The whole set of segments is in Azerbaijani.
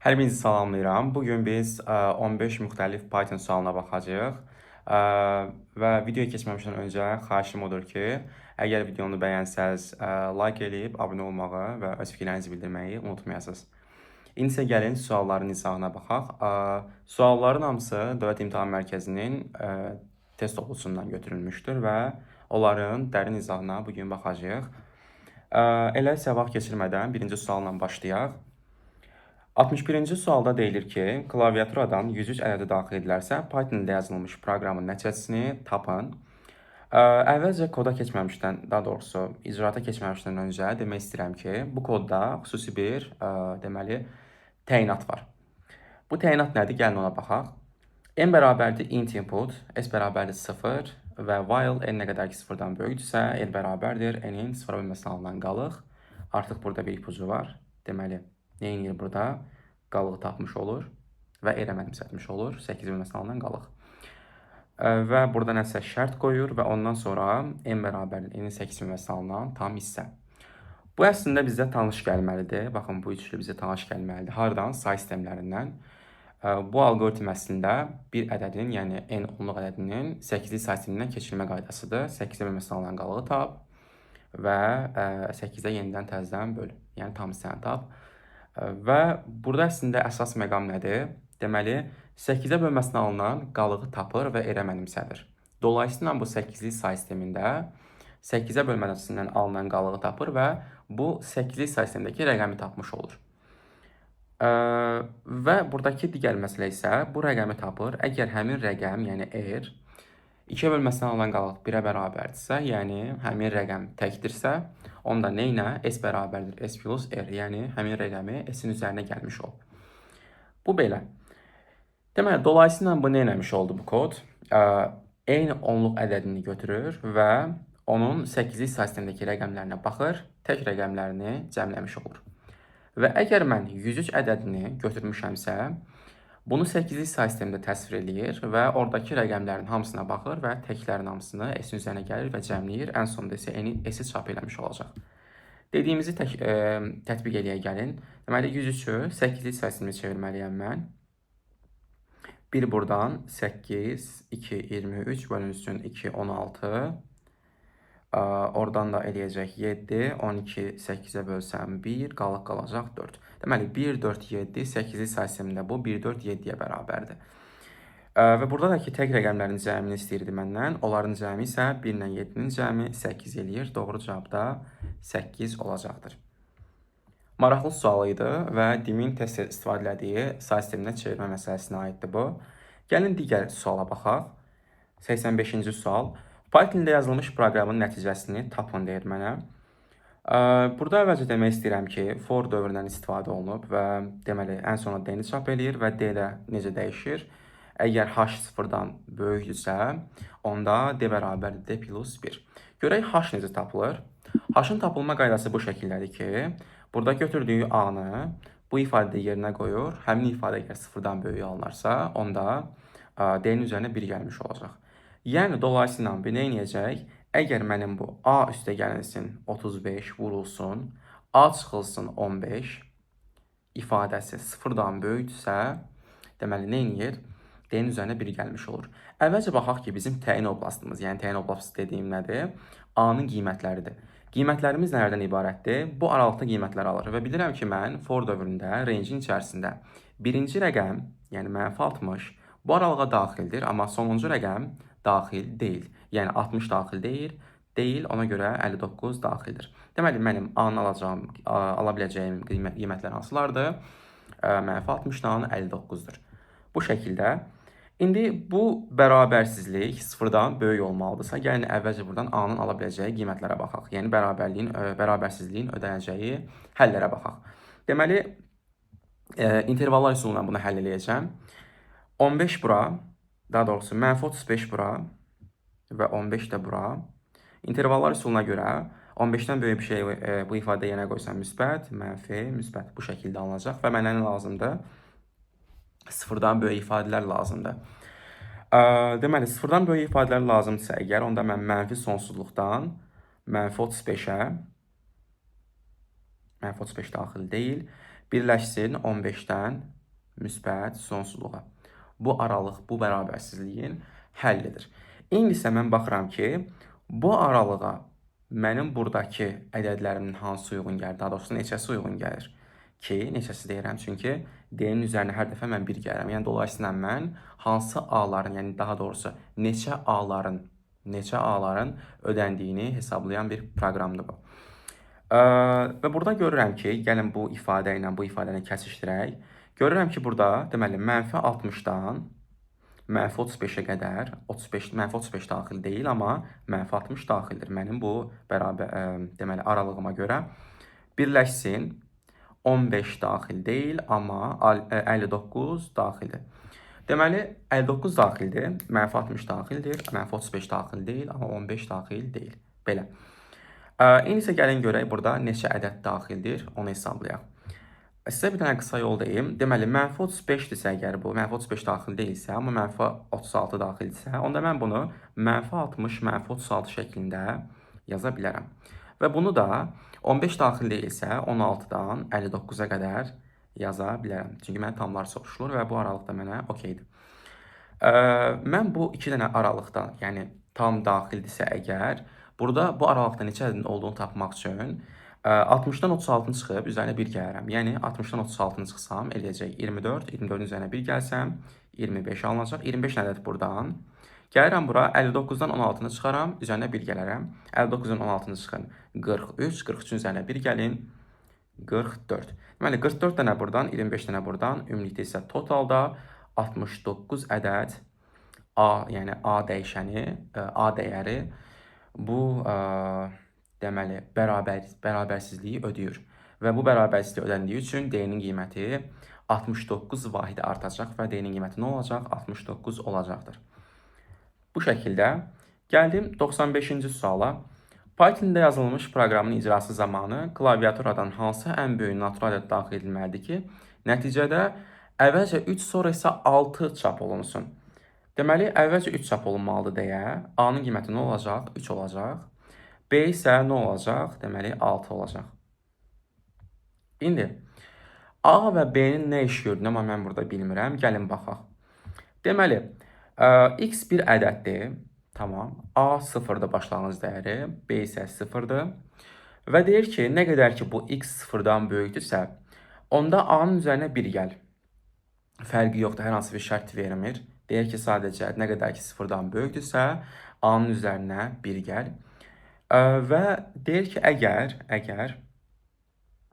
Hər birinizi salamlayıram. Bugün biz 15 müxtəlif Python sualına baxacağıq. Və videoya keçməmişdən öncə xahişim odur ki, əgər videonu bəyənsəz, like eləyib abunə olmağı və öz fikirlərinizi bildirməyi unutmayasınız. İndi isə gəlin sualların izahına baxaq. Sualların hamısı Dövlət İmtahan Mərkəzinin test toplusundan götürülmüşdür və onların dərin izahına bugün baxacağıq. Elə isə vaxt keçirmədən birinci sualla başlayaq. 61-ci sualda deyilir ki, klaviaturadan 103 ədədi daxil edilərsə, Python ilə yazılmış proqramın nəticəsini tapın. Əvvəlcə koda keçməmişdən, daha doğrusu icraata keçməmişdən öncə demək istəyirəm ki, bu kodda xüsusi bir deməli təyinat var. Bu təyinat nədir? Gəlin ona baxaq. N bərabərdir int input, s bərabərdir 0 və while n nə qədər ki 0-dan böyükdürsə, n bərabərdir n-in 0 bölməsinə alınan qalıq. Artıq burada bir ipucu var. Deməli, nə edir burada? Qalığı tapmış olur və r-ə mənimsətmiş olur. 8 bölməsinə alınan qalıq. Və burada nəsə şərt qoyur və ondan sonra n bərabərdir n-in 8 bölməsinə alınan tam hissə. Bu əslində bizə tanış gəlməlidir. Baxın, bu üçlü bizə tanış gəlməlidir. Hardan? Say sistemlərindən. Bu alqoritm əslində bir ədədin, yəni n onluq ədədinin 8-lik say sistemindən keçirilmə qaydasıdır. 8-ə bölməsinə alınan qalığı tap və 8-ə yenidən təzədən böl. Yəni tam hissəni tap. Və burada əslində əsas məqam nədir? Deməli, 8-ə bölməsinə alınan qalığı tapır və r-ə mənimsədir. Dolayısıyla bu 8-lik say sistemində 8-ə bölməsindən alınan qalığı tapır və bu 8-lik say sistemindəki rəqəmi tapmış olur. Və buradakı digər məsələ isə bu rəqəmi tapır. Əgər həmin rəqəm, yəni r 2-yə bölməsinə alınan qalıq 1-ə bərabərdirsə, yəni həmin rəqəm təkdirsə, onda nə ilə? S bərabərdir S plus R, yəni həmin rəqəmi S-in üzərinə gəlmiş ol. Bu belə. Deməli, dolayısıyla bu nə eləmiş oldu bu kod? Eyni onluq ədədini götürür və onun 8-lik say sistemindəki rəqəmlərinə baxır, tək rəqəmlərini cəmləmiş olur. Və əgər mən 103 ədədini götürmüşəmsə, bunu 8-lik say sistemində təsvir eləyir və oradakı rəqəmlərin hamısına baxır və təklərin hamısını S-in üzərinə gəlir və cəmləyir. Ən sonda isə S-i çap eləmiş olacaq. Dediyimizi tətbiq eləyək gəlin. Deməli, 103-ü 8-lik say sisteminə çevirməliyəm mən. 1 buradan 8, 2, 23 bölünsün 2, 16. Oradan da eləyəcək 7, 12, 8-ə bölsəm 1, qalıq qalacaq 4. Deməli, 1, 4, 7, 8-lik say sistemində bu 1, 4, 7-yə bərabərdir. Və burada da ki, tək rəqəmlərin cəmini istəyirdi məndən. Onların cəmi isə 1 ilə 7-nin cəmi 8 eləyir. Doğru cavab da 8 olacaqdır. Maraqlı sual idi və DİM-in test istifadə elədiyi say sisteminə çevirmə məsələsinə aiddir bu. Gəlin digər suala baxaq. 85-ci sual. Python ilə yazılmış proqramın nəticəsini tapın deyir mənə. Burada əvvəlcə demək istəyirəm ki, for dövründən istifadə olunub və deməli, ən sona D-ni çap eləyir və D də necə dəyişir? Əgər h sıfırdan böyükdürsə, onda D bərabərdir D plus 1. Görək h necə tapılır? H-ın tapılma qaydası bu şəkildədir ki, burada götürdüyü A-nı bu ifadədə yerinə qoyur. Həmin ifadə əgər sıfırdan böyük alınarsa, onda D-nin üzərinə 1 gəlmiş olacaq. Yəni, dolayısıyla bir nə eləyəcək? Əgər mənim bu A üstə gəlinsin 35 vurulsun, A çıxılsın 15 ifadəsi sıfırdan böyükdürsə, deməli, nə eləyir? D-nin üzərinə 1 gəlmiş olur. Əvvəlcə baxaq ki, bizim təyin oblastımız, yəni təyin oblastı dediyim nədir? A-nın qiymətləridir. Qiymətlərimiz nələrdən ibarətdir? Bu aralıqda qiymətlər alır və bilirəm ki, mən for dövründə range-in içərisində birinci rəqəm, yəni mənfi 60, bu aralığa daxildir, amma sonuncu rəqəm daxil deyil. Yəni 60 daxil deyil, ona görə 59 daxildir. Deməli, mənim A-nın ala biləcəyim qiymətlər hansılardır? Mənfi 60-dan 59-dur. Bu şəkildə. İndi bu bərabərsizlik sıfırdan böyük olmalıdırsa, gəlin əvvəlcə buradan A-nın ala biləcəyi qiymətlərə baxaq. Yəni bərabərsizliyin ödənəcəyi həllərə baxaq. Deməli, intervallar üsulu ilə bunu həll eləyəcəm. 15 bura, daha doğrusu mənfi 35 bura və 15 də bura. İntervallar üsuluna görə 15-dən böyük bir şey bu ifadə yerinə qoysam müsbət, mənfi, müsbət bu şəkildə alınacaq və mənə nə lazımdır? Sıfırdan böyük ifadələr lazımdır. Deməli, sıfırdan böyük ifadələr lazımdırsa əgər, onda mən mənfi sonsuzluqdan mənfi 35-ə, mənfi 35 daxil deyil, Birləşsin 15-dən müsbət sonsuzluğa. Bu aralıq bu bərabərsizliyin həllidir. İndi isə mən baxıram ki, bu aralığa mənim buradakı ədədlərimin hansı uyğun gəlir, daha doğrusu neçəsi uyğun gəlir ki, neçəsi deyirəm, çünki D-nin üzərinə hər dəfə mən 1 gəlirəm. Yəni, dolayısıyla mən hansı A-ların, yəni daha doğrusu neçə A-ların ödəndiyini hesablayan bir proqramdır bu. Və burada görürəm ki, gəlin bu ifadə ilə bu ifadəni kəsişdirək. Görürəm ki, burada deməli, mənfi 60-dan mənfi 35-ə qədər, 35, mənfi 35 daxil deyil, amma mənfi 60 daxildir. Mənim bu bərabər, deməli, aralığıma görə birləşsin 15 daxil deyil, amma 59 daxildir. Deməli, 59 daxildir, mənfi 60 daxildir, mənfi 35 daxil deyil, amma 15 daxil deyil. Belə. İndi isə gəlin görək burada neçə ədəd daxildir, onu hesablayaq. Sizə bir dənə qısa yol deyim. Deməli, mənfi 35-dirsə əgər bu, mənfi 35 daxil deyilsə, amma mənfi 36 daxildirsə, onda mən bunu mənfi 60, mənfi 36 şəklində yaza bilərəm. Və bunu da 15 daxil deyilsə, 16-dan 59-a qədər yaza bilərəm. Çünki mənə tamlar soruşulur və bu aralıq da mənə okeydir. Mən bu iki dənə aralıqda, yəni tam daxildirsə əgər, burada bu aralıqda neçə ədədin olduğunu tapmaq üçün 60-dan 36-nı çıxıb üzərinə 1 gəlirəm. Yəni 60-dan 36-nı çıxsam eləyəcək 24, 24-ün üzərinə 1 gəlsəm 25 alınacaq. 25 ədəd buradan. Gəlirəm bura 59-dan 16-nı çıxaram, üzərinə 1 gələrəm. 59-dan 16-nı çıxın 43, 43-ün üzərinə 1 gəlin 44. Deməli 44 dənə buradan, 25 dənə buradan, ümumilikdə isə totalda 69 ədəd A, yəni A dəyişəni, A dəyəri bu deməli, bərabərsizliyi ödəyir. Və bu bərabərsizlik ödəndiyi üçün D-nin qiyməti 69 vahid artacaq və D-nin qiyməti nə olacaq? 69 olacaqdır. Bu şəkildə gəldim 95-ci suala. Python-da yazılmış proqramın icrası zamanı klaviaturadan hansı ən böyük natural ədəd daxil edilməlidir ki, nəticədə əvvəlcə 3, sonra isə 6 çap olunsun. Deməli, əvvəlcə 3 çap olunmalıdır deyə A-nın qiyməti nə olacaq? 3 olacaq. B isə nə olacaq? Deməli, 6 olacaq. İndi A və B-nin nə iş gördüyünü amma mən burada bilmirəm. Gəlin baxaq. Deməli, X bir ədəddir. Tamam. A 0-dır başlanğıc dəyəri, B isə 0-dır. Və deyir ki, nə qədər ki bu X 0-dan böyükdürsə, onda A-nın üzərinə 1 gəl. Fərqi yoxdur, hər hansı bir şərt vermir. Deyir ki, sadəcə nə qədər ki 0-dan böyükdürsə, A-nın üzərinə 1 gəl. Və deyir ki, əgər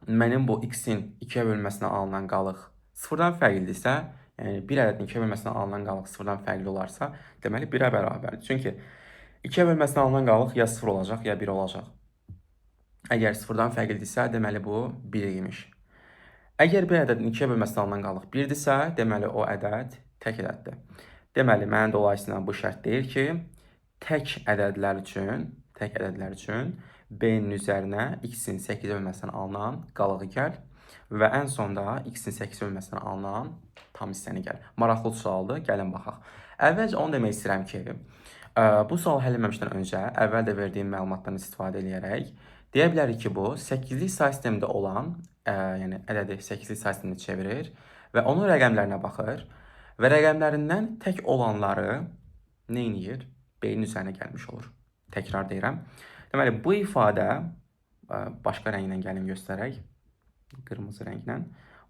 mənim bu x-in 2-yə bölməsinə alınan qalıq 0-dan fərqlidirsə, yəni bir ədədin 2-yə bölməsinə alınan qalıq 0-dan fərqli olarsa, deməli 1-ə bərabərdir. Çünki 2-yə bölməsinə alınan qalıq ya 0 olacaq, ya 1 olacaq. Əgər 0-dan fərqlidirsə, deməli bu 1 imiş. Əgər bir ədədin 2-yə bölməsinə alınan qalıq 1-dirsə, deməli o ədəd tək ədəddir. Deməli, mənə dolayısıyla bu şərt deyir ki, tək ədədlər üçün B-nin üzərinə x-in 8-ə bölməsindən alınan qalığı gəl və ən sonda x-in 8-ə bölməsindən alınan tam hissəni gəl. Maraqlı sualdır, gəlin baxaq. Əvvəlcə onu demək istəyirəm ki, bu sualı həll etməmişdən öncə əvvəl də verdiyim məlumatdan istifadə eləyərək deyə bilərik ki, bu 8-lik say sistemində olan, yəni ədədi 8-lik say sisteminə çevirir və onun rəqəmlərinə baxır və rəqəmlərindən tək olanları nə edir? B-nin üzərinə gəlmiş olur. Təkrar deyirəm. Deməli, bu ifadə, başqa rənglə gəlin göstərək, qırmızı rənglə.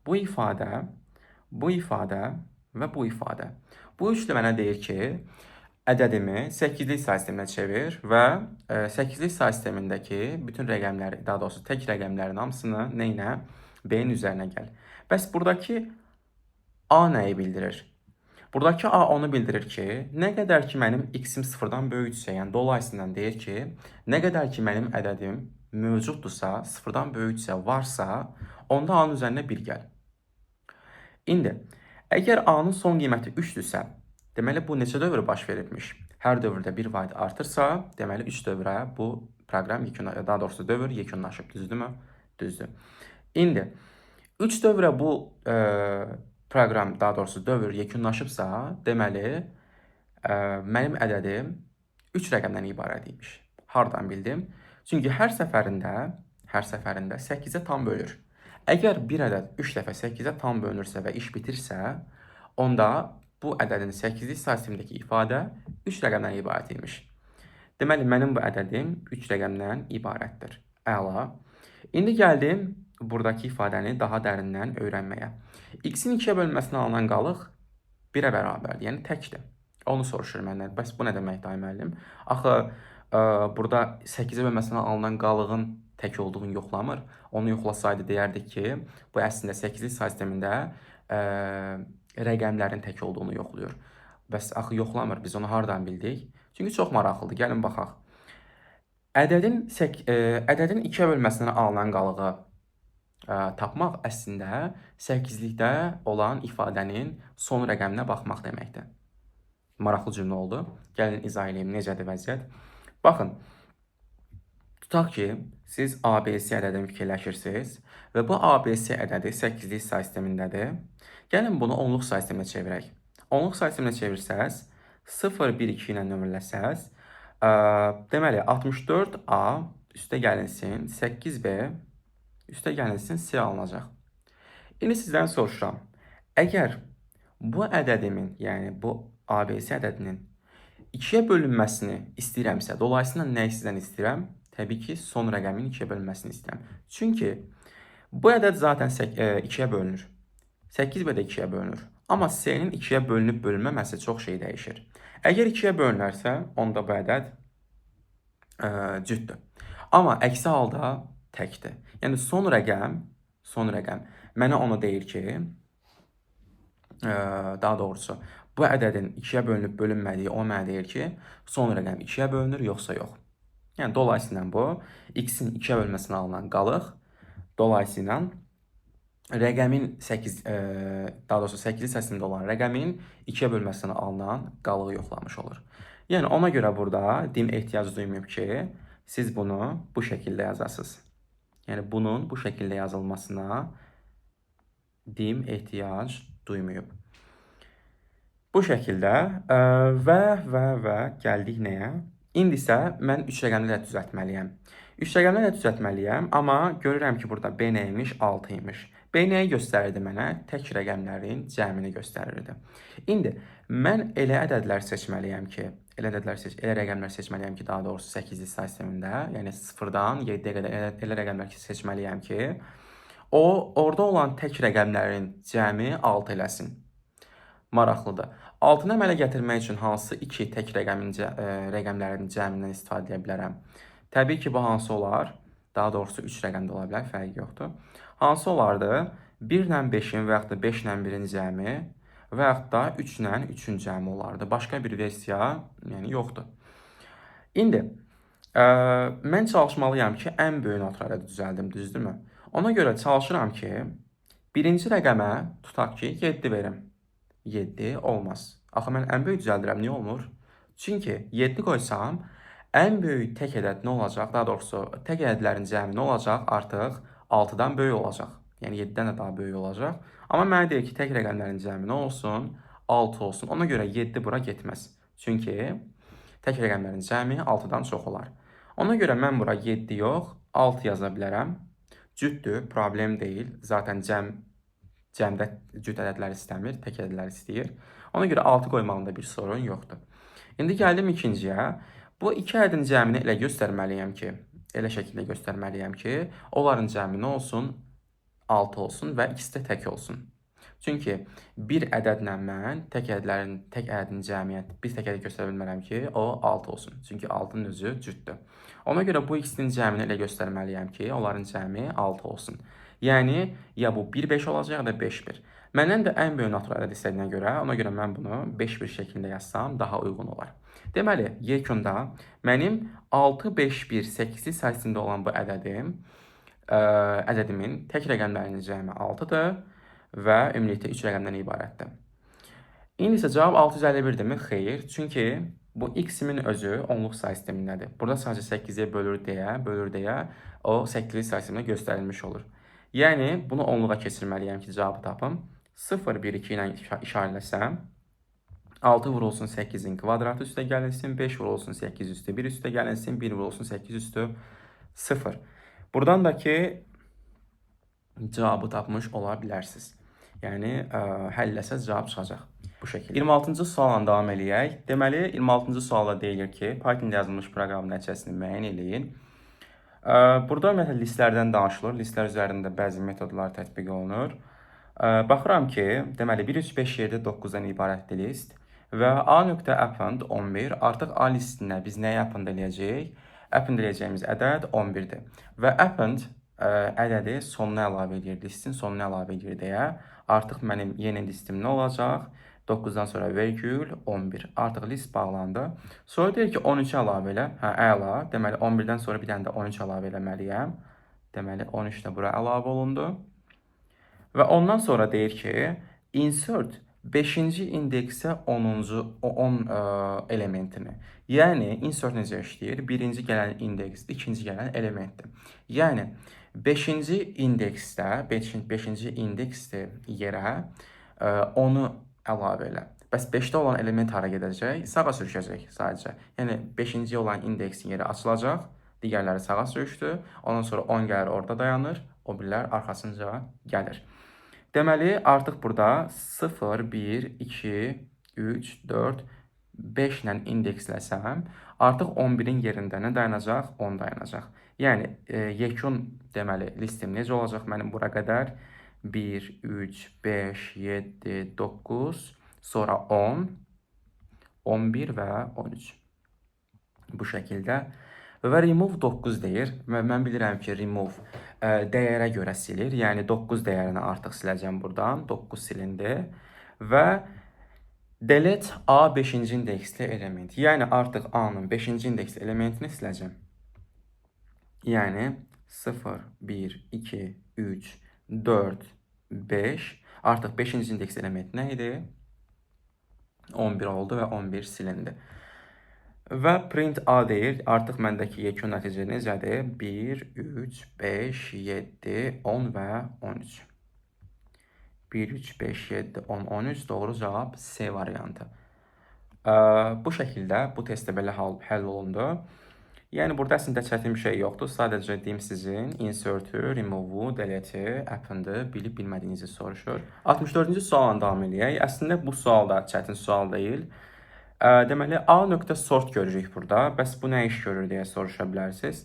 Bu ifadə, bu ifadə və bu ifadə. Bu üçlü mənə deyir ki, ədədimi 8-lik say sisteminə çevir və 8-lik say sistemindəki bütün rəqəmləri, daha doğrusu tək rəqəmlərin hamısını nə ilə? B-nin üzərinə gəl. Bəs buradakı A nəyi bildirir? Buradakı A onu bildirir ki, nə qədər ki mənim x-im 0-dan böyükdürsə, yəni dolayısıyla deyir ki, nə qədər ki mənim ədədim mövcuddursa, 0-dan böyükdürsə, varsa, onda A-nın üzərinə 1 gəl. İndi, əgər A-nın son qiyməti 3-dürsə, deməli bu neçə dövr baş veribmiş? Hər dövrdə 1 vahid artırsa, deməli 3 dövrə bu proqram yekunlaşıb, daha doğrusu dövr yekunlaşıb, düzdürmü? Düzdür. İndi, 3 dövrə bu proqram, daha doğrusu dövr yekunlaşıbsa, deməli, mənim ədədim 3 rəqəmdən ibarət imiş. Hardan bildim? Çünki hər səfərində 8-ə tam bölür. Əgər bir ədəd 3 dəfə 8-ə tam bölünürsə və iş bitirsə, onda bu ədədin 8-lik say sistemindəki ifadə 3 rəqəmdən ibarət imiş. Deməli, mənim bu ədədim 3 rəqəmdən ibarətdir. Əla. İndi gəldim buradakı ifadəni daha dərindən öyrənməyə. X-in 2-yə bölünməsinə alınan qalıq 1-ə bərabərdir, yəni təkdir. Onu soruşur məndən. Bəs bu nə deməkdir, ay müəllim? Axı, burada 8-ə bölməsinə alınan qalığın tək olduğunu yoxlamır. Onu yoxlasaydı deyərdik ki, bu əslində 8-lik say sistemində rəqəmlərin tək olduğunu yoxlayır. Bəs axı yoxlamır. Biz onu hardan bildik? Çünki çox maraqlıdır. Gəlin baxaq. Ədədin 2-yə bölməsinə alınan qalığı tapmaq əslində 8-likdə olan ifadənin son rəqəminə baxmaq deməkdir. Maraqlı cümlə oldu. Gəlin izah eləyim necədir vəziyyət. Baxın, tutaq ki, siz ABC ədədini fikirləşirsiniz və bu ABC ədədi 8-lik say sistemindədir. Gəlin bunu onluq say sisteminə çevirək. Onluq say sisteminə çevirsəz, 0, 1, 2 ilə nömrələsəz, deməli 64A üstə gəlinsin, 8B üstə gəlinsin, C alınacaq. İndi sizdən soruşuram. Əgər bu ədədimin, yəni bu ABC ədədinin 2-yə bölünməsini istəyirəmsə, dolayısıyla nəyi sizdən istəyirəm? Təbii ki, son rəqəmin 2-yə bölünməsini istəyirəm. Çünki bu ədəd zaten 2-yə bölünür. 8B də 2-yə bölünür. Amma C-nin 2-yə bölünüb bölünməməsi çox şey dəyişir. Əgər 2-yə bölünərsə, onda bu ədəd cütdür. Amma əksi halda təkdir. Yəni son rəqəm mənə onu deyir ki, daha doğrusu bu ədədin 2-yə bölünüb bölünmədiyi o mənə deyir ki, son rəqəm 2-yə bölünür, yoxsa yox. Yəni dolayısıyla bu x-in 2-yə bölməsinə alınan qalıq, dolayısıyla rəqəmin 8, daha doğrusu 8-li səsində olan rəqəmin 2-yə bölməsinə alınan qalığı yoxlamış olur. Yəni ona görə burada dim ehtiyac duymayıb ki, siz bunu bu şəkildə yazasınız. Yəni bunun bu şəkildə yazılmasına dim ehtiyac duymayıb. Bu şəkildə və gəldik nəyə? İndi isə mən 3 rəqəmli də düzəltməliyəm. 3 rəqəmli də düzəltməliyəm, amma görürəm ki, burada B nə imiş? 6 imiş. B nəyi göstərirdi mənə? Tək rəqəmlərin cəmini göstərirdi. İndi mən elə ədədlər seçməliyəm ki, elə rəqəmlər seçməliyəm ki, daha doğrusu 8-li say sistemində, yəni 0-dan 7-yə qədər elə rəqəmlər seçməliyəm ki, o orada olan tək rəqəmlərin cəmi 6 eləsin. Maraqlıdır. 6-nı əmələ gətirmək üçün hansı iki tək rəqəmlərin cəmindən istifadə edə bilərəm? Təbii ki, bu hansı olar? Daha doğrusu 3 rəqəm də ola bilər, fərqi yoxdur. Hansı olardı? 1 ilə 5-in və yaxud da 5 ilə 1-in cəmi və yaxud da 3 ilə 3-ün cəmi olardı. Başqa bir versiya yəni yoxdur. İndi mən çalışmalıyam ki, ən böyük natural ədədi düzəldim, düzdürmü? Ona görə çalışıram ki, birinci rəqəmə tutaq ki, 7 verim. 7 olmaz. Axı mən ən böyük düzəldirəm, niyə olmur? Çünki 7 qoysam, ən böyük tək ədəd nə olacaq? Daha doğrusu, tək ədədlərin cəmi nə olacaq? Artıq 6-dan böyük olacaq. Yəni 7-dən də daha böyük olacaq. Amma mənə deyir ki, tək rəqəmlərin cəmi nə olsun? 6 olsun. Ona görə 7 bura getməz. Çünki tək rəqəmlərin cəmi 6-dan çox olar. Ona görə mən bura 7 yox, 6 yaza bilərəm. Cütdür, problem deyil. Zaten cəmdə cüt ədədlər istəmir, tək ədədlər istəyir. Ona görə 6 qoymağında bir sorun yoxdur. İndi gəldim ikinciyə. Bu iki ədədin cəmini elə göstərməliyəm ki, elə şəkildə göstərməliyəm ki, onların cəmi nə olsun? 6 olsun və ikisi də tək olsun. Çünki bir ədədlə mən tək ədədin cəmi, yəni bir tək ədəd göstərə bilmərəm ki, o 6 olsun. Çünki 6-nın özü cütdür. Ona görə bu ikisinin cəmini elə göstərməliyəm ki, onların cəmi 6 olsun. Yəni, ya bu 1-5 olacaq, ya da 5-1. Məndən də ən böyük natural ədəd istədiyinə görə, ona görə mən bunu 5-1 şəklində yazsam daha uyğun olar. Deməli, yekunda mənim 6, 5, 1, 8-li say sistemində olan bu ədədimin tək rəqəmlərinin cəmi 6-dır və ümumilikdə 3 rəqəmdən ibarətdir. İndi isə cavab 651-dirmi? Xeyr, çünki bu x-imin özü onluq say sistemindədir. Burada sadəcə 8-ə bölür deyə, o 8-li say sistemində göstərilmiş olur. Yəni, bunu onluğa keçirməliyəm ki, cavabı tapım. 0, 1, 2 ilə işarələsəm, 6 vurulsun 8-in kvadratı üstə gəlinsin, 5 vurulsun 8 üstü 1 üstə gəlinsin, 1 vurulsun 8 üstü 0. Buradan da ki, cavabı tapmış ola bilərsiniz. Yəni həll eləsəz cavab çıxacaq. Bu şəkildə. 26-cı sualla davam eləyək. Deməli, 26-cı sualda deyilir ki, Python-da yazılmış proqramın nəticəsini müəyyən eləyin. Burada ümumiyyətlə listlərdən danışılır. Listlər üzərində bəzi metodlar tətbiq olunur. Baxıram ki, deməli 1, 3, 5, 7, 9-dan ibarətdir list və a.append 11. Artıq a listinə biz nəyi append eləyəcəyik? Append eləyəcəyimiz ədəd 11-dir. Və append ədədi sonuna əlavə edir, listin sonuna əlavə edir deyə artıq mənim yeni listim nə olacaq? 9-dan sonra vergül 11. Artıq list bağlandı. Sonra deyir ki, 13 əlavə elə. Hə, əla. Deməli 11-dən sonra bir dənə də 13 əlavə eləməliyəm. Deməli 13 də bura əlavə olundu. Və ondan sonra deyir ki, insert 5-ci indeksə 10-cu 10 elementini. Yəni insert necə işləyir? Birinci gələn indeks, ikinci gələn elementdir. Yəni 5-ci indeksdə, 5-ci indeksdir yerə onu əlavə elə. Bəs 5-də olan element hara gedəcək? Sağa sürüşəcək sadəcə. Yəni 5-ci olan indeksin yeri açılacaq, digərləri sağa sürüşdü. Ondan sonra 10 gəlir, orada dayanır, o birilər arxasınca gəlir. Deməli, artıq burada 0, 1, 2, 3, 4, 5 ilə indeksləsəm, artıq 11-in yerində nə dayanacaq? 10 dayanacaq. Yəni, yekun deməli, listim necə olacaq mənim bura qədər? 1, 3, 5, 7, 9, sonra 10, 11 və 13. Bu şəkildə. Və remove 9 deyir. Və mən bilirəm ki, remove dəyərə görə silir. Yəni 9 dəyərini artıq siləcəm buradan. 9 silindi. Və delete A 5-ci indeksli element. Yəni artıq A-nın 5-ci indeksli elementini siləcəm. Yəni 0, 1, 2, 3, 4, 5. Artıq 5-ci indeks element nə idi? 11 oldu və 11 silindi. Və print A deyir. Artıq məndəki yekun nəticə necədir? 1, 3, 5, 7, 10 və 13. 1, 3, 5, 7, 10, 13. Doğru cavab C variantı. Bu şəkildə bu testdə belə həll olundu. Yəni burada əslində çətin bir şey yoxdur. Sadəcə deyim sizin insert-ü, remove-u, delete-i, append-i bilib bilmədiyinizi soruşur. 64-cü sualla davam eləyək. Əslində bu sual da çətin sual deyil. Deməli A.sort görürük burada. Bəs bu nə iş görür deyə soruşa bilərsiniz.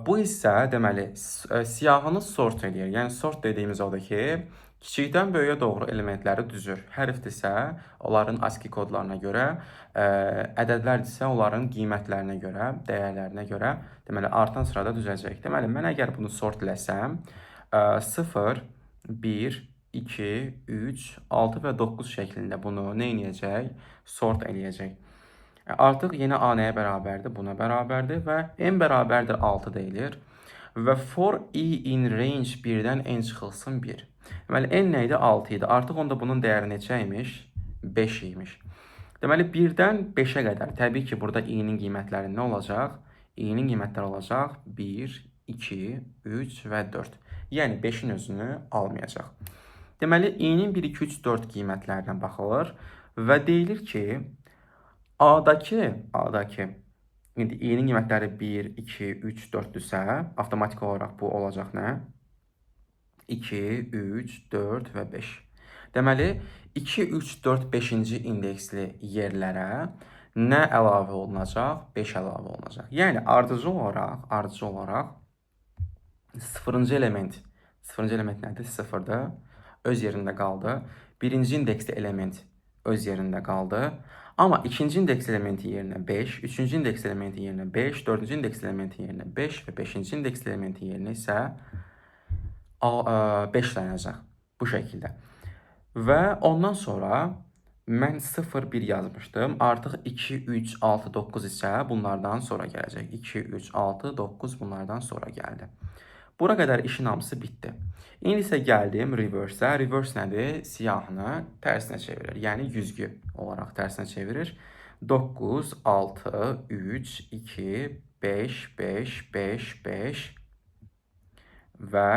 Bu isə deməli siyahını sort eləyir. Yəni sort dediyimiz odur ki, kiçikdən böyüyə doğru elementləri düzür. Hərfdirsə onların ASCII kodlarına görə, ədədlərdirsə onların qiymətlərinə görə, dəyərlərinə görə, deməli artan sırada düzəcək. Deməli mən əgər bunu sort eləsəm, 0, 1, 2, 3, 6 və 9 şəklində bunu nə eləyəcək? Sort eləyəcək. Artıq yenə A nəyə bərabərdir? Buna bərabərdir və n bərabərdir 6 deyilir. Və for i in range 1-dən n çıxılsın 1. Deməli, n nə idi? 6 idi. Artıq onda bunun dəyəri neçə imiş? 5 imiş. Deməli, 1-dən 5-ə qədər. Təbii ki, burada i-nin qiymətləri nə olacaq? I-nin qiymətləri olacaq 1, 2, 3 və 4. Yəni, 5-in özünü almayacaq. Deməli, i-nin 1, 2, 3, 4 qiymətlərinə baxılır və deyilir ki, A-dakı indi i-nin qiymətləri 1, 2, 3, 4-dürsə, avtomatik olaraq bu olacaq nə? 2, 3, 4 və 5. Deməli, 2, 3, 4, 5-ci indeksli yerlərə nə əlavə olunacaq? 5 əlavə olunacaq. Yəni, ardıcıl olaraq 0-cı element, 0-cı element nədir? 0-dır. Öz yerində qaldı. Birinci indeksli element öz yerində qaldı. Amma ikinci indeks elementi yerinə 5, üçüncü indeks elementi yerinə 5, dördüncü indeks elementi yerinə 5 və beşinci indeks elementi yerinə isə 5 dayanacaq. Bu şəkildə. Və ondan sonra mən 0, 1 yazmışdım. Artıq 2, 3, 6, 9 isə bunlardan sonra gələcək. 2, 3, 6, 9 bunlardan sonra gəldi. Bura qədər işin hamısı bitdi. İndi isə gəldim reverse-ə. Reverse nədir? Siyahını tərsinə çevirir. Yəni güzgü olaraq tərsinə çevirir. 9, 6, 3, 2, 5, 5, 5, 5 və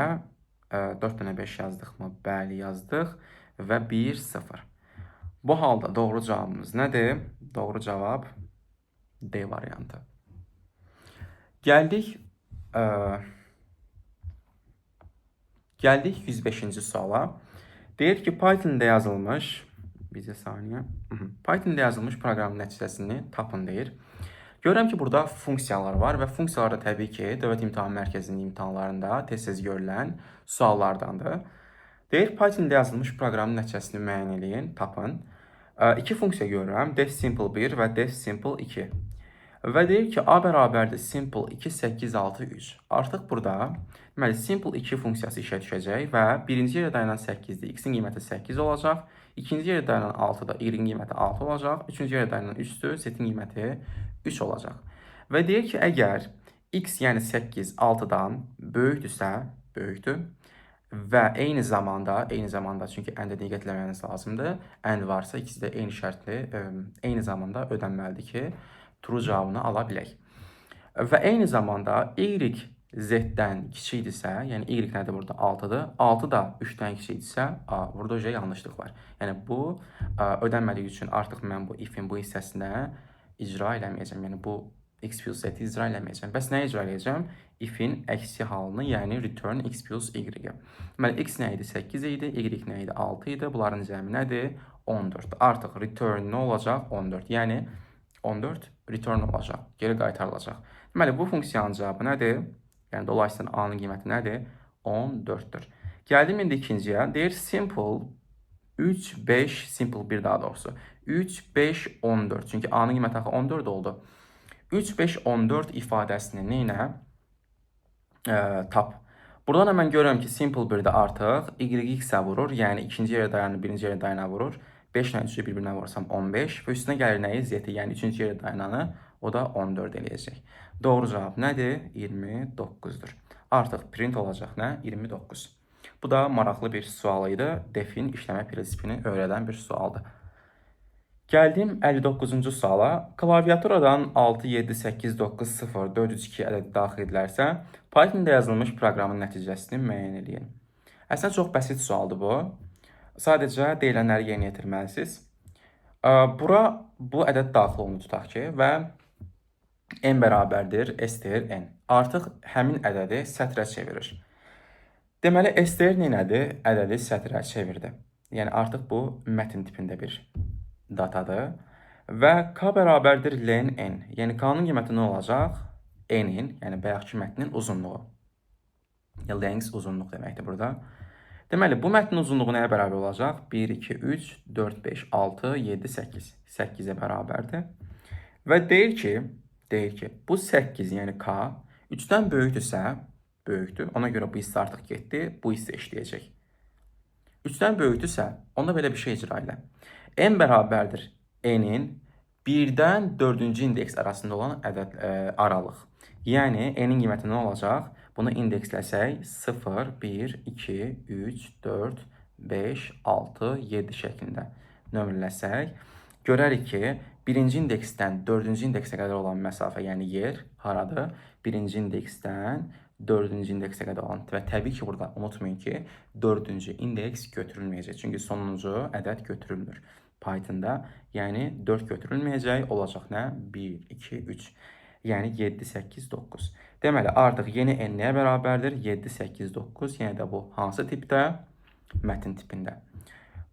4 dənə 5 yazdıqmı? Bəli, yazdıq. Və 1, 0. Bu halda doğru cavabımız nədir? Doğru cavab D variantı. Gəldik Gəldik 105-ci suala. Deyir ki, Python-da yazılmış, bir saniyə. Python-da yazılmış proqramın nəticəsini tapın deyir. Görürəm ki, burada funksiyalar var və funksiyalar da təbii ki, Dövlət İmtahan Mərkəzinin imtahanlarında tez-tez görülən suallardandır. Deyir, Python-da yazılmış proqramın nəticəsini müəyyən eləyin, tapın. İki funksiya görürəm, def simple 1 və def simple 2. Və deyir ki, A bərabərdir simple 2, 8, 6, 3. Artıq burada deməli, simple 2 funksiyası işə düşəcək və birinci yerə dayanan 8-dir, x-in qiyməti 8 olacaq. İkinci yerə dayanan 6-da y-in qiyməti 6 olacaq. Üçüncü yerə dayanan 3-dür, z-in qiyməti 3 olacaq. Və deyir ki, əgər x, yəni 8, 6-dan böyükdürsə, böyükdür və eyni zamanda, çünki and-ə diqqət eləməniz lazımdır. And varsa ikisi də eyni şərtli, eyni zamanda ödənməlidir ki, true cavabını ala bilək. Və eyni zamanda y z-dən kiçikdirsə, yəni y nədir burada? 6-dır. 6 da 3-dən kiçikdirsə, a, burada öcə yanlışlıq var. Yəni bu ödənmədiyi üçün artıq mən bu if-in bu hissəsinə icra eləməyəcəm. Yəni bu x plus z-i icra eləməyəcəm. Bəs nə icra eləyəcəm? If-in əksi halını, yəni return x plus y. Deməli, x nə idi? 8 idi, y nə idi? 6 idi. Bunların cəmi nədir? 14. Artıq return nə olacaq? 14. Yəni 14 return olacaq, geri qaytarılacaq. Deməli, bu funksiyanın cavabı nədir? Yəni, dolayısıyla A-nın qiyməti nədir? 14-dür. Gəldim indi ikinciyə. Deyir simple 3, 5, simple 1 daha doğrusu. 3, 5, 14. Çünki A-nın qiyməti axı 14 oldu. 3, 5, 14 ifadəsini neynə? Tap. Buradan həmən görürəm ki, simple 1-də artıq y-x-ə vurur. Yəni, ikinci yerə dayanır, birinci yerə dayana vurur. 5 ilə 3-ü bir-birinə vursam 15 və üstünə gəlir nəyi? Z-i, yəni üçüncü yerə dayananı, o da 14 eləyəcək. Doğru cavab nədir? 29-dur. Artıq print olacaq nə? 29. Bu da maraqlı bir sual idi. Defin işləmə prinsipini öyrədən bir sualdır. Gəldim 59-cu suala. Klaviaturadan 6, 7, 8, 9, 0, 4, 3, 2 ədədi daxil edilərsə, Python-da yazılmış proqramın nəticəsini müəyyən eləyin. Əslində çox bəsit sualdır bu. Sadəcə deyilənləri yerinə yetirməlisiniz. Bura bu ədəd daxil olunur tutaq ki və n bərabərdir str n. Artıq həmin ədədi sətrə çevirir. Deməli, str nədir? Ədədi sətrə çevirdi. Yəni artıq bu mətn tipində bir datadır. Və k bərabərdir len n. Yəni k-nın qiyməti nə olacaq? N-in, yəni bayaqki mətnin uzunluğu. Length uzunluq deməkdir burada. Deməli, bu mətnin uzunluğu nəyə bərabər olacaq? 1, 2, 3, 4, 5, 6, 7, 8. 8-ə bərabərdir. Və deyir ki, bu 8, yəni k 3-dən böyükdürsə, böyükdür. Ona görə bu hissə artıq getdi, bu hissə işləyəcək. 3-dən böyükdürsə, onda belə bir şey icra elə. N bərabərdir n-in 1-dən 4-cü indeks arasında olan ədəd aralıq. Yəni, n-in qiyməti nə olacaq? Bunu indeksləsək 0, 1, 2, 3, 4, 5, 6, 7 şəklində nömrələsək, görərik ki, birinci indeksdən dördüncü indeksə qədər olan məsafə, yəni yer haradır? Birinci indeksdən dördüncü indeksə qədər olan və təbii ki, burada unutmayın ki, dördüncü indeks götürülməyəcək. Çünki sonuncu ədəd götürülmür Pythonda. Yəni 4 götürülməyəcək, olacaq nə? 1, 2, 3. Yəni 7, 8, 9. Deməli, artıq yeni n nəyə bərabərdir? 7, 8, 9. Yəni də bu hansı tipdə? Mətn tipində.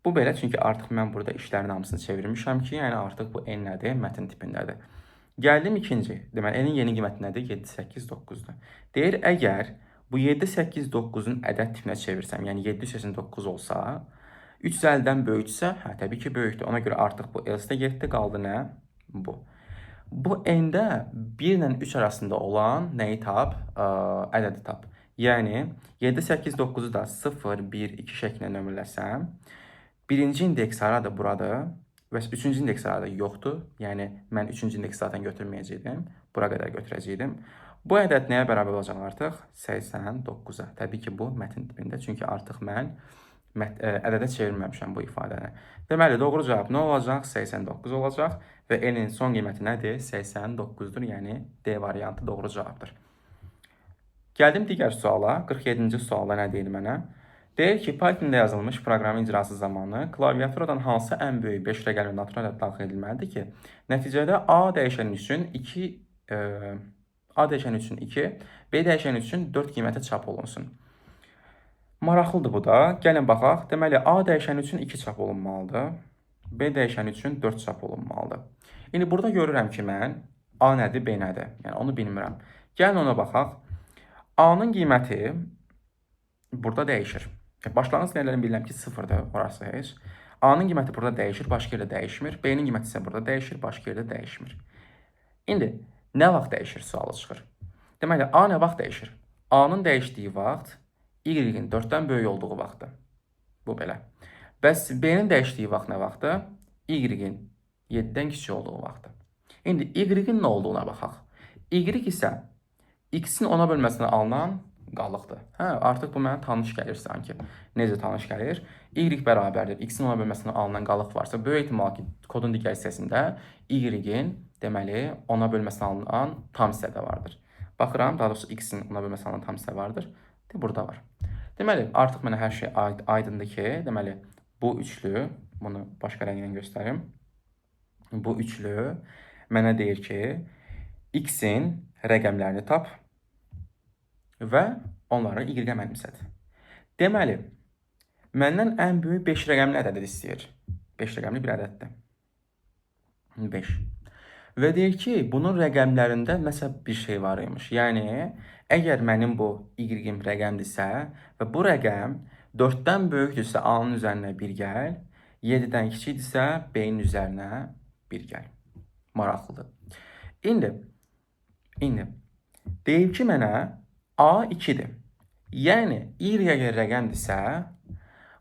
Bu belə, çünki artıq mən burada işlərin hamısını çevirmişəm ki, yəni artıq bu n nədir? Mətn tipindədir. Gəldim ikinci. Deməli, n-in yeni qiyməti nədir? 7, 8, 9-dur. Deyir, əgər bu 7, 8, 9-un ədəd tipinə çevirsəm, yəni 789 olsa, 350-dən böyükdürsə, hə, təbii ki, böyükdür. Ona görə artıq bu else də getdi, qaldı nə? Bu. Bu n-də 1 ilə 3 arasında olan nəyi tap? Ədədi tap. Yəni 7, 8, 9-u da 0, 1, 2 şəklində nömrələsəm, birinci indeks haradır? Buradır. Və üçüncü indeks haradır? Yoxdur. Yəni mən üçüncü indeks zaten götürməyəcəkdim. Bura qədər götürəcəkdim. Bu ədəd nəyə bərabər olacaq artıq? 89-a. Təbii ki, bu mətn tipində. Çünki artıq mən ədədə çevirməmişəm bu ifadəni. Deməli, doğru cavab nə olacaq? 89 olacaq və n-in son qiyməti nədir? 89-dur. Yəni D variantı doğru cavabdır. Gəldim digər suala. 47-ci sualda nə deyir mənə? Deyir ki, Python-da yazılmış proqramın icrası zamanı klaviaturadan hansı ən böyük 5 rəqəmli natural ədəd daxil edilməlidir ki, nəticədə A dəyişəni üçün 2, A dəyişəni üçün 2, B dəyişəni üçün 4 qiyməti çap olunsun. Maraqlıdır bu da. Gəlin baxaq. Deməli, A dəyişəni üçün 2 çap olunmalıdır. B dəyişəni üçün 4 çap olunmalıdır. İndi burada görürəm ki, mən A nədir, B nədir? Yəni, onu bilmirəm. Gəlin ona baxaq. A-nın qiyməti burada dəyişir. Başlanğıc dəyərlərini bilirəm ki, 0-dır, orası heç. A-nın qiyməti burada dəyişir, başqa yerdə dəyişmir. B-nin qiyməti isə burada dəyişir, başqa yerdə dəyişmir. İndi nə vaxt dəyişir sualı çıxır. Deməli, A nə vaxt dəyişir? A-nın dəyişdiyi vaxt Y-in 4-dən böyük olduğu vaxtdır. Bu belə. Bəs B-nin dəyişdiyi vaxt nə vaxtdır? Y-in 7-dən kiçik olduğu vaxtdır. İndi Y-in nə olduğuna baxaq. Y isə X-in 10-a bölməsinə alınan qalıqdır. Hə, artıq bu mənə tanış gəlir sanki. Necə tanış gəlir? Y bərabərdir. X-in 10-a bölməsinə alınan qalıq varsa, böyük ehtimal ki, kodun digər hissəsində Y-in, deməli, 10-a bölməsinə alınan tam hissə də vardır. Baxıram, daha doğrusu X-in 10-a bölməsinə alınan tam hissə vardır. De, burada var. Deməli, artıq mənə hər şey aydındır ki, deməli, bu üçlü, bunu başqa rənglə göstərim. Bu üçlü mənə deyir ki, X-in rəqəmlərini tap və onları Y-ə mənimsət. Deməli, məndən ən böyük 5 rəqəmli ədədi istəyir. 5 rəqəmli bir ədəddir. 5. Və deyir ki, bunun rəqəmlərində nəsə bir şey var imiş. Yəni, əgər mənim bu Y-im rəqəmdirsə və bu rəqəm 4-dən böyükdürsə A-nın üzərinə 1 gəl, 7-dən kiçikdirsə B-nin üzərinə 1 gəl. Maraqlıdır. İndi deyir ki, mənə A 2-dir. Yəni, Y əgər rəqəmdirsə,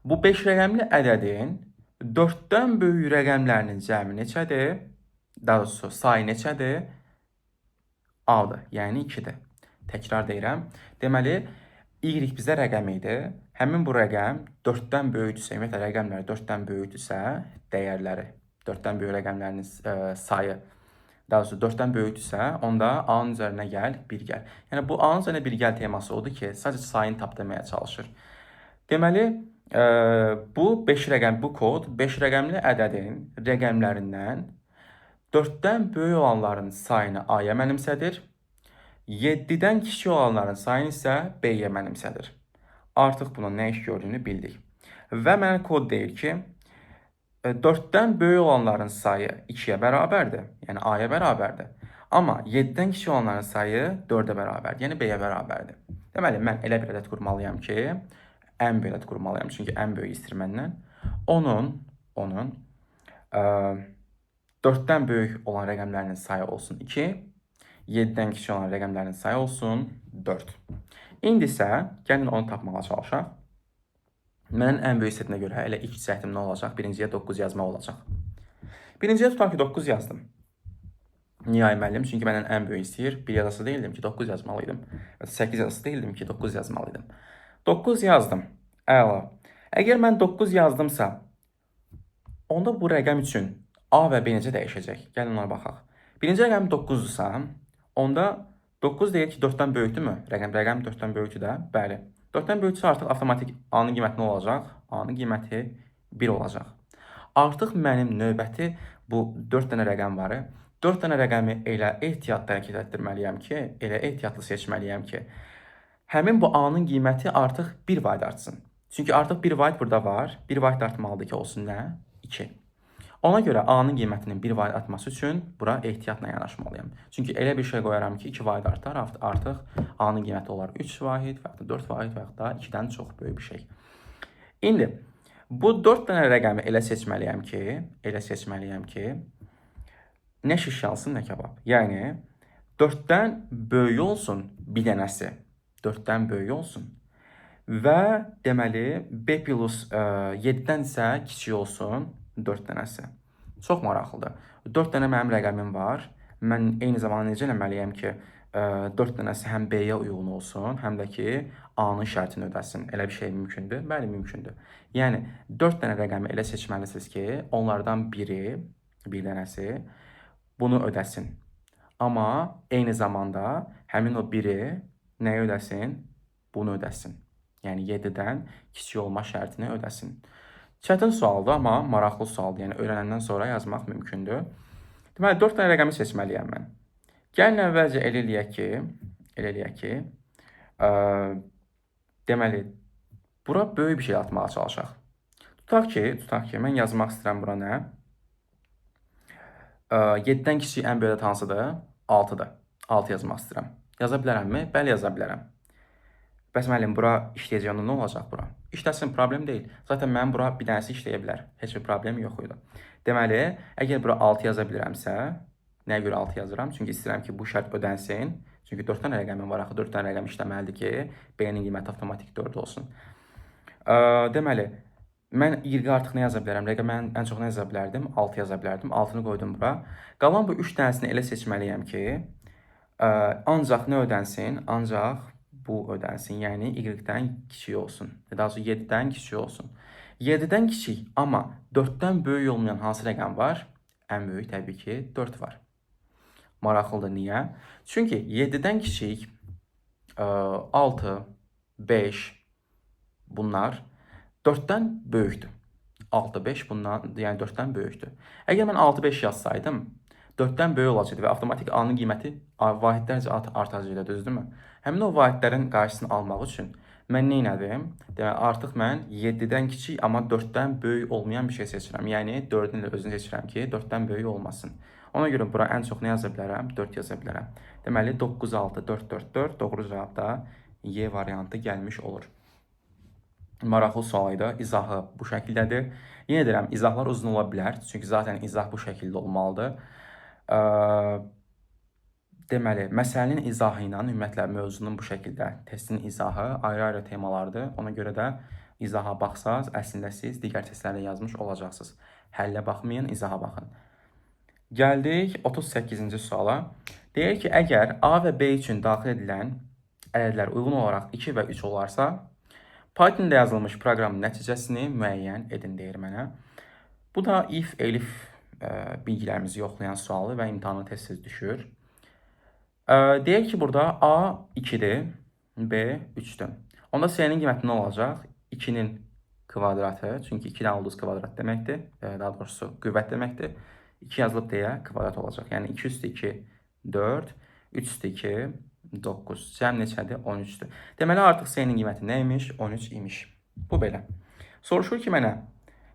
bu 5 rəqəmli ədədin 4-dən böyük rəqəmlərinin cəmi neçədir? Daha doğrusu, sayı neçədir? A-dır, yəni 2-dir. Təkrar deyirəm. Deməli, Y bizə rəqəm idi. Həmin bu rəqəm 4-dən böyükdürsə, ümumiyyətlə rəqəmlər 4-dən böyükdürsə, dəyərləri, 4-dən böyük rəqəmlərinin sayı, daha doğrusu 4-dən böyükdürsə, onda A-nın üzərinə gəl, 1 gəl. Yəni, bu A-nın üzərinə 1 gəl teması odur ki, sadəcə sayını tap deməyə çalışır. Deməli, bu 5 rəqəm, bu kod 5 rəqəmli ədədin rəqəmlərindən 4-dən böyük olanların sayını A-ya mənimsədir, 7-dən kiçik olanların sayını isə B-yə mənimsədir. Artıq bunun nə iş gördüyünü bildik. Və mənə kod deyir ki, 4-dən böyük olanların sayı 2-yə bərabərdir, yəni A-ya bərabərdir. Amma 7-dən kiçik olanların sayı 4-ə bərabərdir, yəni B-yə bərabərdir. Deməli, mən elə bir ədəd qurmalıyam ki, ən böyük ədəd qurmalıyam, çünki ən böyük istəyir məndən. Onun 4-dən böyük olan rəqəmlərinin sayı olsun 2, 7-dən kiçik olan rəqəmlərinin sayı olsun 4. İndi isə gəlin onu tapmağa çalışaq. Mənim ən böyük setinə görə elə ilk cəhdim nə olacaq? Birinciyə 9 yazmaq olacaq. Birinciyə tutaq ki, 9 yazdım. Niyə ay müəllim? Çünki məndən ən böyük istəyir. 1 yazası deyildim ki, 9 yazmalıydım. 8 yazası deyildim ki, 9 yazmalıydım. 9 yazdım. Əla. Əgər mən 9 yazdımsa, onda bu rəqəm üçün A və B necə dəyişəcək? Gəlin ona baxaq. Birinci rəqəm 9-dursa, onda 9 deyir ki, 4-dən böyükdürmü? Rəqəm 4-dən böyükdür də. Bəli. 4-dən böyükdürsə artıq avtomatik A-nın qiyməti nə olacaq? A-nın qiyməti 1 olacaq. Artıq mənim növbəti bu 4 dənə rəqəm var. 4 dənə rəqəmi elə ehtiyatlı hərəkət etdirməliyəm ki, elə ehtiyatlı seçməliyəm ki, həmin bu A-nın qiyməti artıq 1 vahid artsın. Çünki artıq 1 vahid burada var. 1 vahid artmalıdır ki, olsun nə? 2. Ona görə A-nın qiymətinin 1 vahid artması üçün bura ehtiyatla yanaşmalıyam. Çünki elə bir şey qoyaram ki, 2 vahid artar, artıq A-nın qiyməti olar 3 vahid və yaxud da 4 vahid və yaxud da 2-dən çox böyük bir şey. İndi bu 4 dənə rəqəmi elə seçməliyəm ki, nə şiş yansın, nə kebab. Yəni 4-dən böyük olsun bir dənəsi, 4-dən böyük olsun və deməli B plus 7-dən isə kiçik olsun 4 dənəsi. Çox maraqlıdır. 4 dənə mənim rəqəmim var. Mən eyni zamanda necə eləməliyəm ki, 4 dənəsi həm B-yə uyğun olsun, həm də ki, A-nın şərtini ödəsin. Elə bir şey mümkündür? Bəli, mümkündür. Yəni, 4 dənə rəqəmi elə seçməlisiniz ki, onlardan biri, bir dənəsi bunu ödəsin. Amma eyni zamanda həmin o biri nəyi ödəsin? Bunu ödəsin. Yəni, 7-dən kiçik olma şərtini ödəsin. Çətin sualdır, amma maraqlı sualdır. Yəni, öyrənəndən sonra yazmaq mümkündür. Deməli, 4 dənə rəqəmi seçməliyəm mən. Gəlin əvvəlcə elə eləyək ki, deməli, Bura böyük bir şey atmağa çalışaq. Tutaq ki, mən yazmaq istəyirəm bura nə? 7-dən kiçik ən böyük ədəd hansıdır? 6-dır. 6 yazmaq istəyirəm. Yaza bilərəmmi? Bəli, yaza bilərəm. Bəs müəllim, bura işləyəcək, onda nə olacaq bura? İşləsin, problem deyil. Zaten mənim bura bir dənəsi işləyə bilər. Heç bir problem yox idi. Deməli, əgər bura 6 yaza bilirəmsə, nəyə görə 6 yazıram? Çünki istəyirəm ki, bu şərt ödənsin. Çünki 4 dənə rəqəmim var, axı 4 dənə rəqəm işləməlidir ki, B-nin qiyməti avtomatik 4 olsun. Deməli, mən Y artıq nə yaza bilərəm? Rəqəm mən ən çox nə yaza bilərdim? 6 yaza bilərdim. 6-nı qoydum bura. Qalan bu 3 dənəsini elə seçməliyəm ki, ancaq nə ödənsin? Ancaq bu ödənsin. Yəni Y-dən kiçik olsun. Daha doğrusu 7-dən kiçik olsun. 7-dən kiçik, amma 4-dən böyük olmayan hansı rəqəm var? Ən böyük təbii ki, 4 var. Maraqlıdır. Niyə? Çünki 7-dən kiçik 6, 5 bunlar 4-dən böyükdür. 6, 5 bundan, yəni 4-dən böyükdür. Əgər mən 6, 5 yazsaydım, 4-dən böyük olacaqdı və avtomatik A-nın qiyməti vahidlərcə artacaqdı, düzdürmü? Həmin o vahidlərin qarşısını almaq üçün mən nə etdim? Deməli, artıq mən 7-dən kiçik, amma 4-dən böyük olmayan bir şey seçirəm. Yəni 4-ün də özünü seçirəm ki, 4-dən böyük olmasın. Ona görə bura ən çox nə yaza bilərəm? 4 yaza bilərəm. Deməli, 9, 6, 4, 4, 4 doğru cavab da Y variantı gəlmiş olur. Maraqlı sual idi. İzahı bu şəkildədir. Yenə deyirəm, izahlar uzun ola bilər. Çünki zaten izah bu şəkildə olmalıdır. Deməli, məsələnin izahı ilə ümumiyyətlə mövzunun bu şəkildə testin izahı ayrı-ayrı temalardır. Ona görə də izaha baxsaz, əslində siz digər testlərdə yazmış olacaqsınız. Həllə baxmayın, izaha baxın. Gəldik 38-ci suala. Deyir ki, əgər A və B üçün daxil edilən ədədlər uyğun olaraq 2 və 3 olarsa, Python-da yazılmış proqramın nəticəsini müəyyən edin deyir mənə. Bu da if, elif bilgilərimizi yoxlayan sualı və imtahana tez-tez düşür. Deyək ki, burada A 2-dir, B 3-dür. Onda C-nin qiyməti nə olacaq? 2-nin kvadratı, çünki 2-dən ulduz kvadrat deməkdir, daha doğrusu qüvvət deməkdir. 2 yazılıb deyə kvadrat olacaq. Yəni 2 üstü 2, 4, 3 üstü 2, 9. Cəm neçədir? 13-dür. Deməli, artıq C-nin qiyməti nə imiş? 13 imiş. Bu belə. Soruşur ki mənə,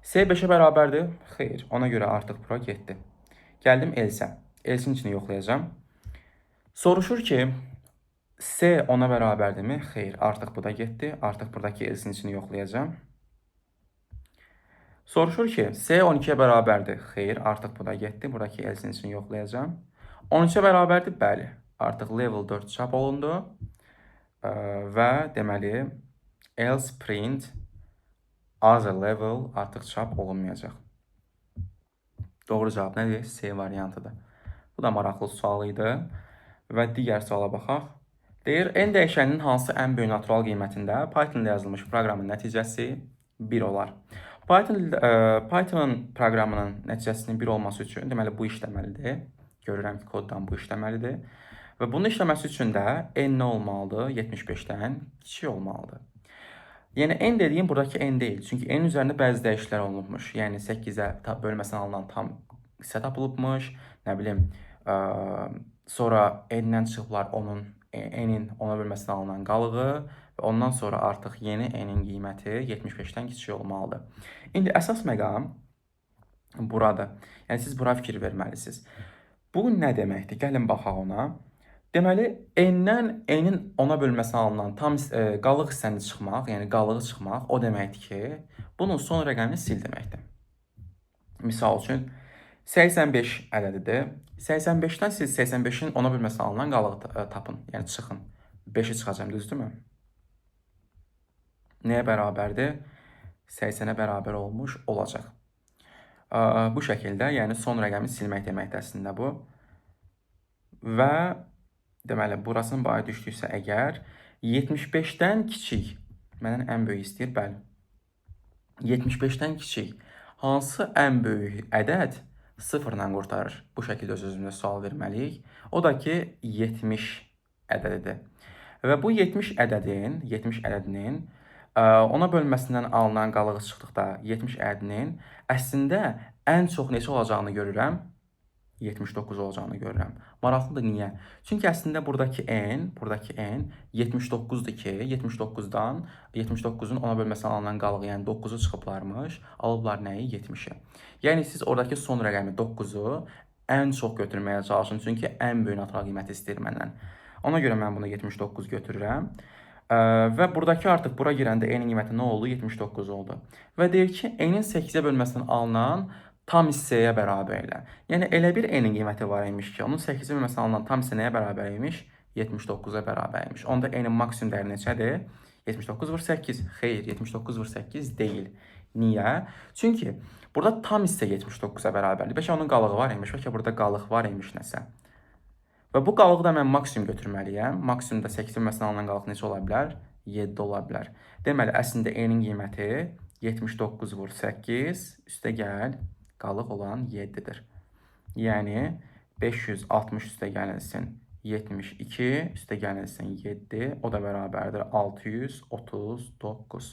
C 5-ə bərabərdir? Xeyr. Ona görə artıq bura getdi. Gəldim else. Else-in içini yoxlayacağam. Soruşur ki, C 10-a bərabərdirmi? Xeyr. Artıq bu da getdi. Artıq buradakı else-in içini yoxlayacağam. Soruşur ki, C 12-yə bərabərdir? Xeyr. Artıq bu da getdi. Buradakı else-in içini yoxlayacağam. 13-ə bərabərdir? Bəli. Artıq level 4 çap olundu. Və deməli, else print other level artıq çap olunmayacaq. Doğru cavab nədir? C variantıdır. Bu da maraqlı sual idi. Və digər suala baxaq. Deyir, n dəyişəninin hansı ən böyük natural qiymətində Python-da yazılmış proqramın nəticəsi 1 olar. Python proqramının nəticəsinin 1 olması üçün, deməli, bu işləməlidir. Görürəm ki, koddan bu işləməlidir. Və bunun işləməsi üçün də n nə olmalıdır? 75-dən kiçik olmalıdır. Yəni, n dediyim buradakı n deyil. Çünki n üzərində bəzi dəyişikliklər olunubmuş. Yəni, 8-ə bölməsinə alınan tam hissə tapılıbmış. Nə bilim, sonra n-dən çıxıblar onun, n-in 10-a bölməsinə alınan qalığı və ondan sonra artıq yeni n-in qiyməti 75-dən kiçik olmalıdır. İndi əsas məqam buradır. Yəni, siz bura fikir verməlisiniz. Bu nə deməkdir? Gəlin baxaq ona. Deməli, n-dən n-in 10-a bölməsinə alınan tam qalıq hissəni çıxmaq, yəni qalığı çıxmaq o deməkdir ki, bunun son rəqəmini sil deməkdir. Misal üçün, 85 ədədidir. 85-dən siz 85-in 10-a bölməsinə alınan qalığı tapın, yəni çıxın. 5-i çıxacağam, düzdürmü? Nəyə bərabərdir? 80-ə bərabər olmuş olacaq. Bu şəkildə, yəni son rəqəmi silmək deməkdir əslində bu. Və deməli, burasının bayı düşdüksə əgər 75-dən kiçik, məndən ən böyük istəyir, bəli. 75-dən kiçik hansı ən böyük ədəd 0-la qurtarır? Bu şəkildə öz-özümüzə sual verməliyik. O da ki, 70 ədədidir. Və bu 70 ədədin, 70 ədədinin ona bölməsindən alınan qalığı çıxdıqda 70 ədədinin əslində ən çox neçə olacağını görürəm. 79 olacağını görürəm. Maraqlıdır niyə? Çünki əslində buradakı n, buradakı n 79-dur ki, 79-dan 79-un 10-a bölməsinə alınan qalığı, yəni 9-u çıxıblarmış, alıblar nəyi? 70-i. Yəni siz oradakı son rəqəmi 9-u ən çox götürməyə çalışın, çünki ən böyük natural qiyməti istəyir məndən. Ona görə mən bunu 79 götürürəm. Və buradakı artıq bura girəndə n-in qiyməti nə oldu? 79 oldu. Və deyir ki, n-in 8-ə bölməsindən alınan tam hissəyə bərabər elə. Yəni elə bir n-in qiyməti var imiş ki, onun 8-ə bölməsindən alınan tam hissə nəyə bərabər imiş? 79-a bərabər imiş. Onda n-in maksimum dəyəri neçədir? 79 vur 8. Xeyr, 79 vur 8 deyil. Niyə? Çünki burada tam hissə 79-a bərabərdir. Bəlkə onun qalığı var imiş, bəlkə burada qalıq var imiş nəsə. Və bu qalığı da mən maksimum götürməliyəm. Maksimumda 8 bölməsindən alınan qalıq neçə ola bilər? 7 ola bilər. Deməli, əslində n-in qiyməti 79 vur 8 üstə gəl qalıq olan 7-dir. Yəni 560 üstə gəlinsin 72 üstə gəlinsin 7, o da bərabərdir 639.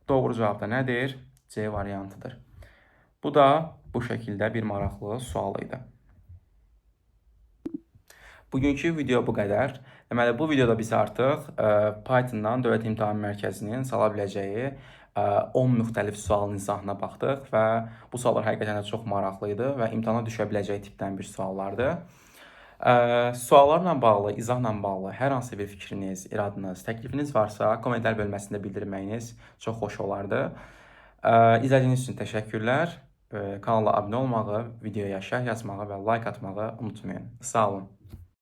Doğru cavab da nədir? C variantıdır. Bu da bu şəkildə bir maraqlı sual idi. Bugünkü video bu qədər. Deməli, bu videoda biz artıq Python-dan Dövlət İmtahan Mərkəzinin sala biləcəyi 10 müxtəlif sualın izahına baxdıq və bu suallar həqiqətən də çox maraqlı idi və imtahana düşə biləcəyi tipdən bir suallardır. Suallarla bağlı, izahla bağlı hər hansı bir fikriniz, iradınız, təklifiniz varsa, kommentlər bölməsində bildirməyiniz çox xoş olardı. İzlədiyiniz üçün təşəkkürlər. Kanala abunə olmağı, videoya şərh yazmağı və like atmağı unutmayın. Sağ olun.